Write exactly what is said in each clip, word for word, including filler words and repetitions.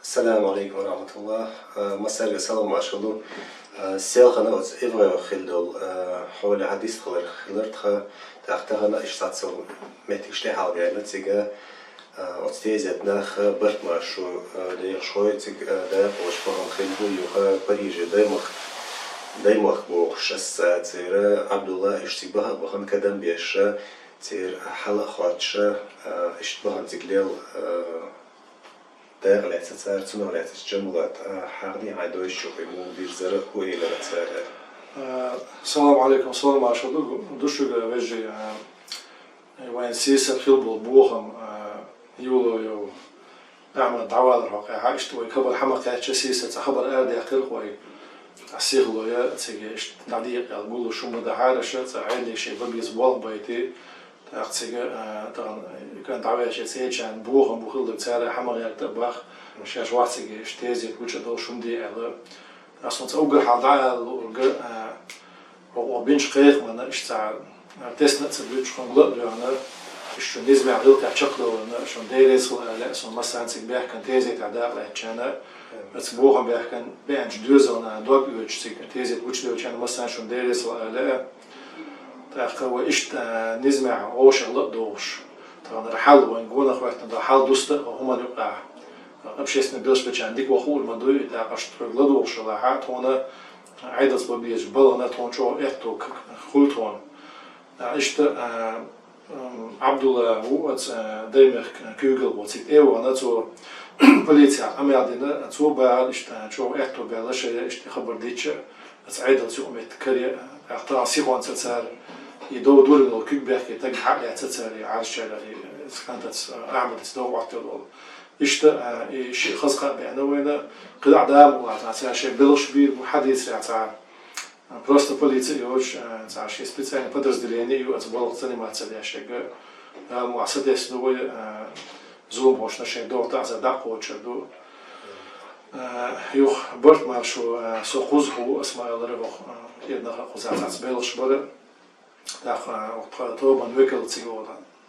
Ассаламу Ӏалайкум ва рахьматуллахӀ. Э, массарга салам-моаршал ду. Э, селхана оцу эвгӀайо хилла долу, э, хьоле хьадис хилар, хилар тхан, тӀаккха тахана иштта цхьацца меттигаш тӀехьалдаьлла цига, э, оцу тезет нах, э, барт-маршо, э, дехаш хой цига, э, дакъа лош бахана хилла бу юха Париже даймах-, даймахка бохуш ассоциацияра Ӏабдулла иштта цига баха а бахана кадам беша, церан хьала а хотташа, э, иштта бахана цига лел, э, дакъа лаьцна цара, цунах лаьцна Джамбулат, а, хьахаде хьайн дойчу чу, хӀун муха бирзара, хӀун элира цара? А, салам Ӏалайкум, салам-моаршал ду, ду шуьга, вежарий, а, вайн сийсара хилла болу бохам, а, Юлов Ахьмад дӀавалар хьокъехь, иштта вай хабар хьа ма кхаьчча, сийсара цхьа хабар арадаьккхира вай. Цхьа сихло я, цига иштта дӀадекъа аьлла гуллуш хӀума дахьара аша, цхьа Ӏедале шайн бан беза болх байтий, тӀаккха цига, а, тахана кӀант дӀаваьлча цӀечарна бохам бу хилла, цара хьа ма гӀерта а бах, шаьш вац цига иштта тезет гуча долуш хӀума де аьлла. Ас хӀунца уггар хьал дӀа а луурга, а, оха бинчу кхайкхаманна иштта цхьа, а, тесна а ца буьтуш, хӀума гла а доьгӀна, иштта шун низамехь гӀиллакхехь чекхдовларна, шун Дела реза хуьлда ала лаьа суна массарна цига баьхкина тезетехь дакъа лаьцначарна, аса бохам баьхкина беанчу доьзална дог оьцуш цига тезет гучудевллачарна массарна шун Дела реза хуьлда ала лаьа. ТӀаккха вай иштта, а, низамехь гӀовшах ла а дохуш, таханара хьал вайн гонах хӀоьттина долу хьал дуста а хӀуманна юкъахь. Общественный белшбечарна дика ваха хуур ма дуй, тӀаккха аша тхоьга ладугӀуш хилахь, тхуна Ӏедалца бан безачу балхана тхуна чӀогӀа аьтто к-, к-, хуьлу тхуна. А, иштта, а, м, Ӏабдулла ву оцу, а, даймехка куьйгалхо, цига тӀе а вахана, цо полицехь къамел дина, цо бахара иштта чӀогӀа аьтто баьлла шайна иштта хабар дича, оцу Ӏедалца юкъаметтиг каре, тӀаккха тахана сихонца цара и дов дурина долу куьг бехке таг хьа а лаьцна цара и Ӏаршчара, и, и кӀантаца, а, Ахьмадаца дов Ӏоттаделла волу. Иштта, а, и шиъ хаза кхаъ беана вайна, кхидӀа а дама уллахь, цхьа цара шайн белхаш бийр бу хьадийцарехь цхьа. А, просто полици а йоцуш, а, цхьа шен специальный подразделение а ю, оцу балхах заниматься деш ерг. Дама уллахь, сатесна ду вай, а, зуламхошна шайн догӀу таӀзар дӀа а кхочур ду. А, юха барт-маршо, а, со кхузахь ву, ас ма-аллара, боху, а, кӀирнах а кхузахь цхьацца белхаш бара. ТӀаккха, а, тхан тобанан векал цига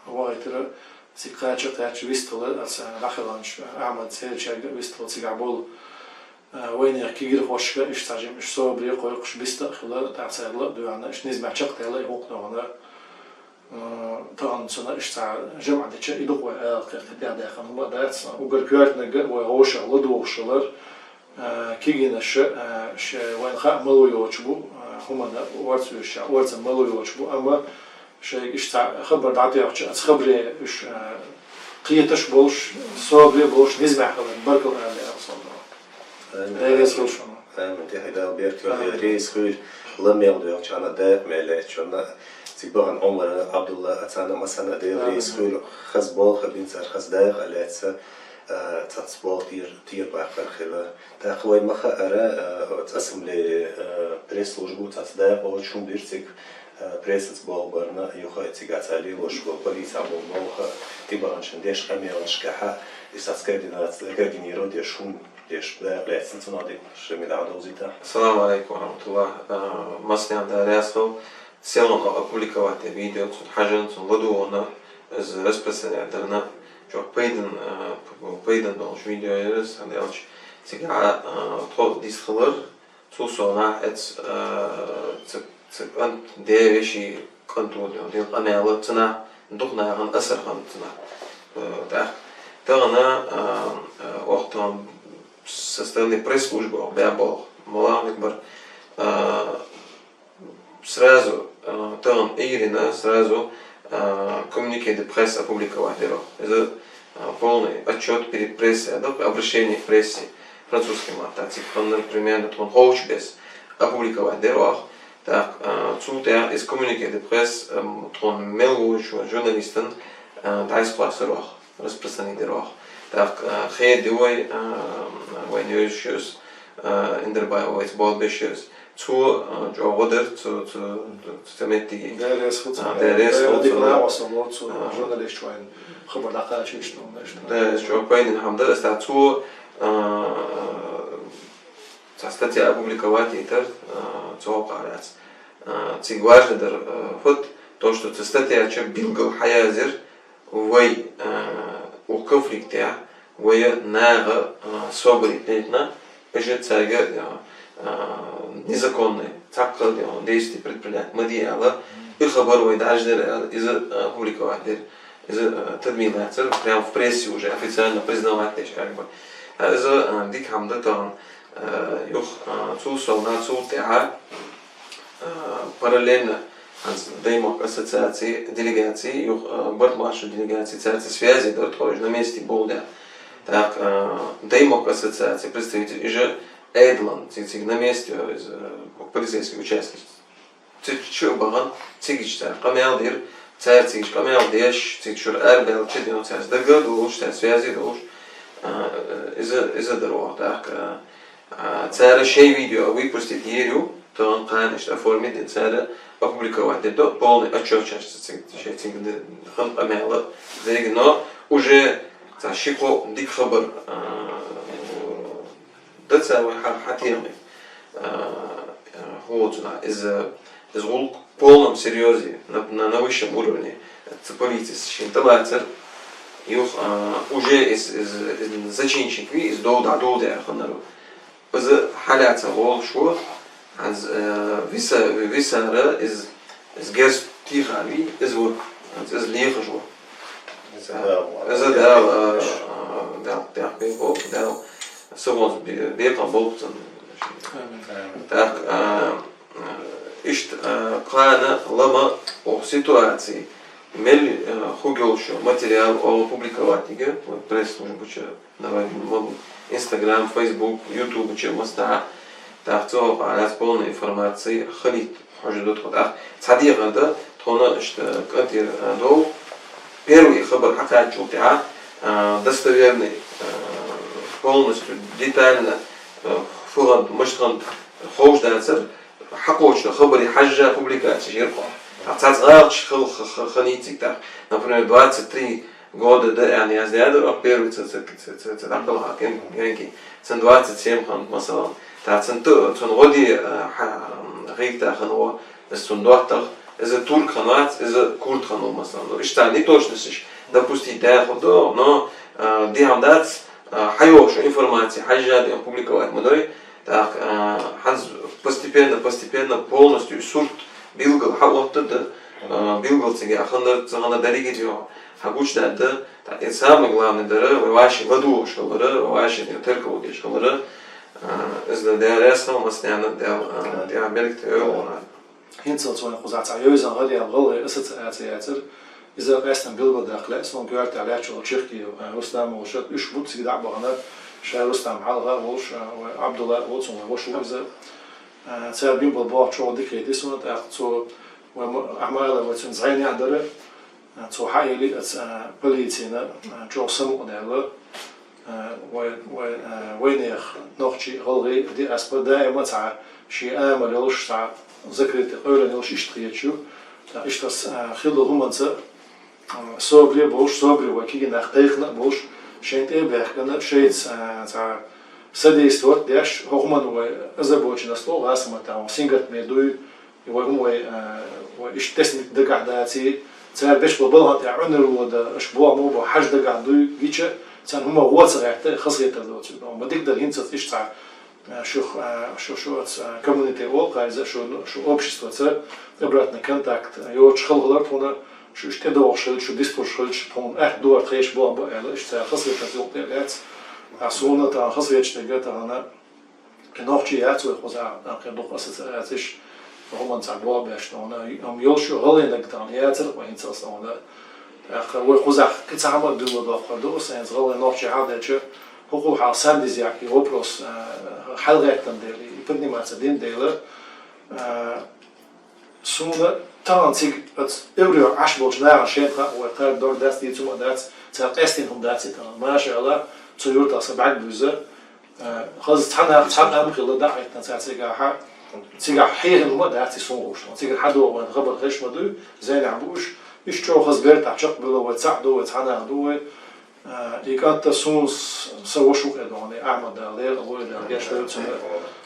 вахийтира, цига кхача а кхаьчча вистхилла, аса дӀахиланчу Ахьмад церачаьрга а вистхилла цигахь болу, а, вайнехан кегийрхошка, иштта цхьа жимма уьш собаре кхойкхуш биста а хилла, тӀаккха цара ла а доьгӀна, иштта низамехь чекхдевлла и хӀокхунах. А, тахана цунна иштта цхьа жамӀ дича, и ду-кх вай ала кхетта тӀехь даьккхина хӀума а дац, уггар коьртаниг а вай гӀовшах ладугӀуш хилар, а, кегийнаш, а, ше вайна хаа мала йоцуш бу, а, хӀуманна орца оьшучохь, орцанна мала йоцуш бу, амма шайга иштта цхьа хабар дӀатоьхча, оцу хабаре уьш, а, кхеташ болуш, собаре болуш, низамехь хиларна баркалла ала лаьа суна. Амин. Дела реза хуьлда шуна. Амин. ТӀехь Дала беркате йойла. Амин. Реза хуьлда ламел доьхучарна, дакъа мел лаьцначарна, цига бахана Ӏумара, Ӏабдулла, а царна массарна а Дела реза хуьлда, хаза болх а бина цара, хаза дакъа а лаьцна, а, цхьацца болх тӀера, тӀера баккхар а хилла. ТӀаккха вай ма-хаъара, а, оцу ассамблее, а, пресс-службо цхьацца дакъа лоцуш хӀума дира цига, а, прессаца болх барна, юха а цига цара лелош болу полицехь болу болх а, тӀебаханчарна деш къамелашкахь а, и сац координаци, координировать деш хӀума деш дакъа лаьцна, цунах дика шуьга дӀадовзийта. Ассаламу Ӏалайкум ва рахьматуллахӀ. А, массарна Дела реза хуьлда. Селхана опубликовать дина видео, цунна хьажна, цунна ладугӀарна, иза распространять дарна, чӀогӀа пайдана, а, пайдана долуш видео яра иза, хӀунда аьлча цигахь, а, тхо дистхилар, цул совнах эц, а, ца, ца кӀант, де веший кӀант ву, дина къамел, цунах дукха нахана асар хинна цунах. А, тӀаккха тахана, а, а, оха тахана со стороны пресс-службы оха баь болх. Ма-аллара, а, сразу, а, тахана Ӏуьйранна, сразу, а, communiqué de presse опубликовать дира оха. Иза, а, полный отчёт перед прессой, да, обращение к прессе, французский маттахь, цига хиннар примерно тхуна ховчу бесса опубликовать дира оха. ТӀаккха, а, цул тӀаьхьа иза communiqué de presse, ам, тхуна мел волчу журналистана, а, дӀасакхоссар оха, распространить дира оха. ТӀаккха, а, хеда вай, а, вайна вевзаш ю иза, а, Индербаев вайца болх беш ю иза. Цо, а, чӀогӀа гӀо дира цу, цу, цу меттиге. Дела реза хуьлда цунна. А, Дела реза хуьлда цунна. Дика накъосталла ло цу, а, журналисташа вайна хабар дӀакхачийта, иштта. Да, иза чӀогӀа пайдана хӀума дара. Аса цо, а, цхьа статья опубликовать йитар, а, цу хьокъехь лаьцна. А, цига важно дара, а, хӀуд, то, что цу статья чу билггал хьаязйира, вай, а, укх конфликтехь Вай наха, а, собаре кхетна, уж цаьрга, а, а, незаконный, цхьаккха, а, действие предпринять ма де аьлла, и хабар вай дӀаьждира аьлла, из, а, публиковать дир. Из, а, тадмилацар, прям в прессе уже официально признавать деш, как бы. А из, а, дика хӀама да тахан, а, юха, а, цул совгӀа, цул тӀехьа, а, параллельно хӀанз Даймохк ассоциаци делегаци, юха, а, барт маршо делегаци, цаьрца связи дар тхо, уж на месте болх бе. Так, а, Даймохк ассоциаци представитель, уж Ӏедалан, цига, цига на месте, а, из, а, полицейский участок. Цига чу а бахана, цига чу цар къамаьл дир, цар цига чу къамаьл деш, цига чура арабаьлча ден, цар дага а долаш, цар связи а долаш, а, из, из дар оаха, так, а, а, цар шоай видео выпустить дир ю, тахан кхана иштта оформить дир, цар опубликовать дир, до полный отчёт чаьрца цига, шоай цига ди-, хан къамаьл дерг, но уже цар ши-кхо дика хабар, а, да цар вай хьа-, хьатеха, а, а, хӀоцуна, из, из гӀулакх полном серьёзе, на, на, на высшем уровне, ца полицис шин тӀалацар, юха, а, уже из, из, из зачинщик ви, из дов дӀадолде ханару. Из хьалаца волаш ва, хӀанз, а, виса-, висара из, из герз тийха ви, из ва, хӀанз из лехаш ва. Из Дала, а, а, Дала тӀехбе бо, Дала сагӀонца бе-, бекхам болба цун. Амин. Так, а, а, иштта, а, кхана лама оаха ситуаци, мел, а, хургйолча материал оаха публиковать йига, вай пресс-служба чу, давай, м, Instagram, Facebook, YouTube чу, масса. Так, цу хьокъехьа полная информаци хилийта хьожаргда тхо. Так, цхьа дехар да, тхона иштта кӀантӀера, а, дов. Первый хабар хьакхаьчачул тӀехьа, а, достоверный, а, полностью, детально, а, фу хиннад, мишта хиннад ховш дацар, хьакхоачача хабаре хьежжа публикаци йир-кх. Так, цхьацца гӀалаташ хила ха-, ха-, хиннай цига, так. Например, двадцать три года да аьнна яздаьдар, а первый ца, ца, ца, ца, ца дӀакхелха кем-, кем-, кем. Цун двадцать семь хиннад, масала. Так, цун ту-, цун гӀо де, а, хьа-, гӀийрта хиннав, из цун доттагӀа, из турк хиннавац, из курд хиннав, масала. Ну, иштта неточносташ допустить даь хургда, но, а, дехьа дац, а, хьайоагӀача информаци хьежжа ден публиковать ма дой. Так, а, хӀанз постепенно, постепенно полностью сурт билггала хьаоттаргда, а, билггала цига хиннар, ца хиннар деррига а хьагучадаргда. Так, и самое главное дар, вай вӀаший ладувгӀаш хилар, вай вӀаший теркалдеш хилар, а, из да Даьла раьза хилва массанена, Даьла, а, Даьла беркате йойла вайна. ХӀинцалц вайна кхузахь цхьа йовзан гӀадъяла гӀалгӀай ассоциаци яцар. Иза къаьстта билгалдаккха лаьа сона, коьрта лаьттачул Чехкиев, а, Рустам волаш, уж бу цига дӀа а бахана, ша Рустам хьалха а волаш, а, вай Ӏабдулла а вола цун вай воша ва иза. А, цар бина бола болх чӀоагӀа дика хетий сона, тӀаккха цо вай мо-, Ахьмадов вай цун зӀайнех дар, а, цо хьаийцай, а, полицина, а, чӀоагӀа самукъадаьлар. А, вай, вай, а, вайнех нохчий, гӀалгӀай диаспора даима цхьа ший амал йолаш, цхьа закрытый къойлан йолаш иштта хеташ ю. ТӀаккха иштта, а, хилла хӀуманца, а, собаре а болаш, собаре вай кегий нах кхайкхина а болаш, шоашта тӀа а баьхкина, шоайца, а, цхьа содействовать деш, хӀокху хӀуманна вай озабоченность ло гӀасаматан, сингаттаме дуй, И вай хӀума вай, а, вай иштта тесна дагахь даций, цар беш бола балхана тӀехь Ӏуьнар вода, аша боху мо бо хьажа дагахь дуй гича, царна хӀума гӀо ца гӀерта, хазахетар доцург. Ма дика дара хӀинца иштта цхьа, а, шух, а, шу, шу оц, а, коммунике олу кхайза, шу, шу обществоца обратный контакт, а, йоцуш хала хилар тхуна, шу иштта тӀедогӀуш хилча, шу дистхуш хилча, тхуна аьтта дора тхеш боху бо аьлла, иштта цара хазахетар юкъа тӀе лаьцна. А суна тахана хазахеташ дерг тахана, Кхин нохчий яц вай кхузахь, кхин дукха ассоциацеш, хӀуманца болх беш тхуна. Амма йолуш ю гӀалгӀай дага тахана яцара вай хӀинца аса тхуна. ТӀаккха вай кхузахь кхин цхьа хӀума а дуьллур доккхур ду, аса хӀинца гӀалгӀай нохчий хьалдечу, хӀокхул хьал сандизяк и вопрос, а, хьалгӀеттина дела, и подниматься дина дела, а, Суна тахана цига оцу эврара Ӏаш болчу нахана шайна хаьа, вай кхара дог дац, дийца хӀума а дац, цара къаьстина хӀума дац и тахана. Маша Аллах, цу юьртахь сан бӀаьрг буьзза, а, хаза цхьа нах, цхьа къам хилла дӀахӀиттина цара цигахь, цигахь хьехина хӀума а дац и суна хууш. Цигара хьадогӀу вайн хабар хезаш ма дуй, зенехь бууш, уьш чӀогӀа хаза бертахь чекхбуьллу вай, цхьаъ ду вай, цхьа нах ду вай. А, и кӀант а суна с-, сан ваша ву кхедогӀу, и Ахьмад Дала лерина, лой Дала гечдойла цунна.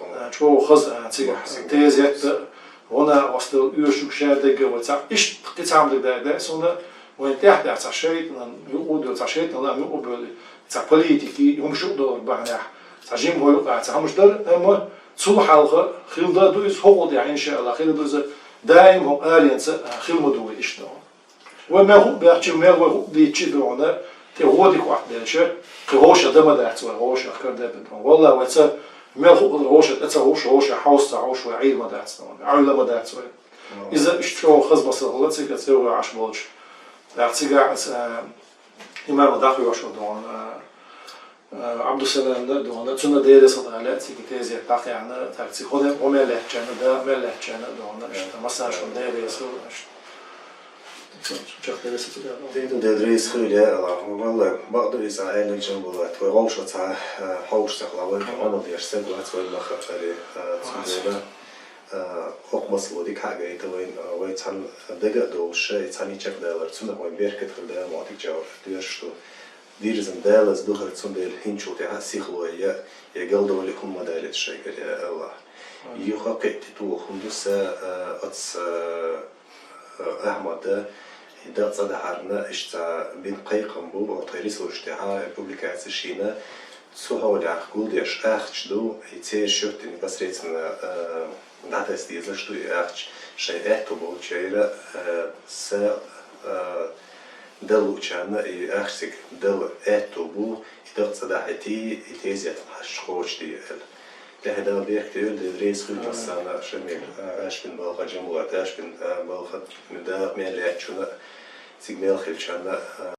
А, чӀогӀа хаза, а, цигахь тезет а, гӀо накъосталла оьшург ша дагга вай цхьаъ, иштта кхин цхьа хӀума дагадеа суна, вайн тӀехь-тӀехь цхьа шайтӀанан юкъа а доьлу, цхьа шайтӀанан лам юкъа а боьлу, Цхьа политики, хӀума шу а долу бахьанехь, цхьа жима хӀой юкъахь ца хӀумаш дара, амма цул хьалха хилла ду иза, хӀокхул тӀехь, иншааллахӀ, хилла ду иза, даим хӀокху аленца хила ма ду вай иштта. Вай мел хӀуъ баьхча, мел вай хӀуъ дийцча а ду хьуна, тӀе гӀо дика Ӏоттаделча, кхин гӀовша дан ма дац вай, гӀовшах карадабина. ВаллахӀ, вай ца, мел хӀуъ гӀовша тӀе ца хӀуш, гӀовша хьовса ца хьовш вай Ӏийр ма дац ду хьуна, Ӏуьйла ма дац вай. Иза иштта чӀогӀа хаза масал хилла цига, церан Ӏаш болчу. ТӀаккха цигахь аса, а, имамал дӀахоьхьуш ву ду хьуна, а, Ӏабдуссаламна а ду хьуна, цунна Дела реза хуьлда аьлла, цига тезет дӀакхаьхьна, тӀаккха цига хӀун, хӀун мел лаьттачарна, да, мел лаьттачарна а ду хьуна, иштта, массарна Дела реза хуьлда, иштта. Чекх Дела реза хуьлда. Дийна Дела реза хуьлда, я Аллах. Валлай, бакъду иза аьллачун була, твой гӀовша ца, а, хьовш ца хила, вай гӀо деш, саг вац вай маха царе, а, цундела. А, хӀокху масало дика хьа а гайта вайн, а, вай цхьана дага а долуш, и цхьаьна чекхдалар, цунах вайн беркат хир дара, ма дика чӀагӀо доьшуш ду. Дирзина далаза ду хӀара, цундела хӀинцул тӀаьхьа сихло я, я галдоле хӀума ма далийта шайгара, я Аллах. Юха кхетти туху хӀума ду сан, а, оцу, а, Ахьмада, и дакъа цӀа дахьарна, иштта бина кхайкхам бу, оцу тхайн ресурсаш тӀехьа, публикаци шина, цу хьолехь гулдеш ахча ду, и церан счёт тӀе непосредственно, а, дӀатасса дезаш ду и ахча. Шайн аьтто болчеран, а, са, а, дала луучарна и ахча цига дала аьтто бу, и дакъа цӀа дахьийта, и тезетан хьашташ кхочушде аьлла. ТӀаьхьа Дала беркате йойла, Дела реза хуьлда массарна, Шамил, а, Ашпин балха, Джамбулат, Ашпин, а, балха, да, мел лаьттачунна, цига мел хилчарна, а,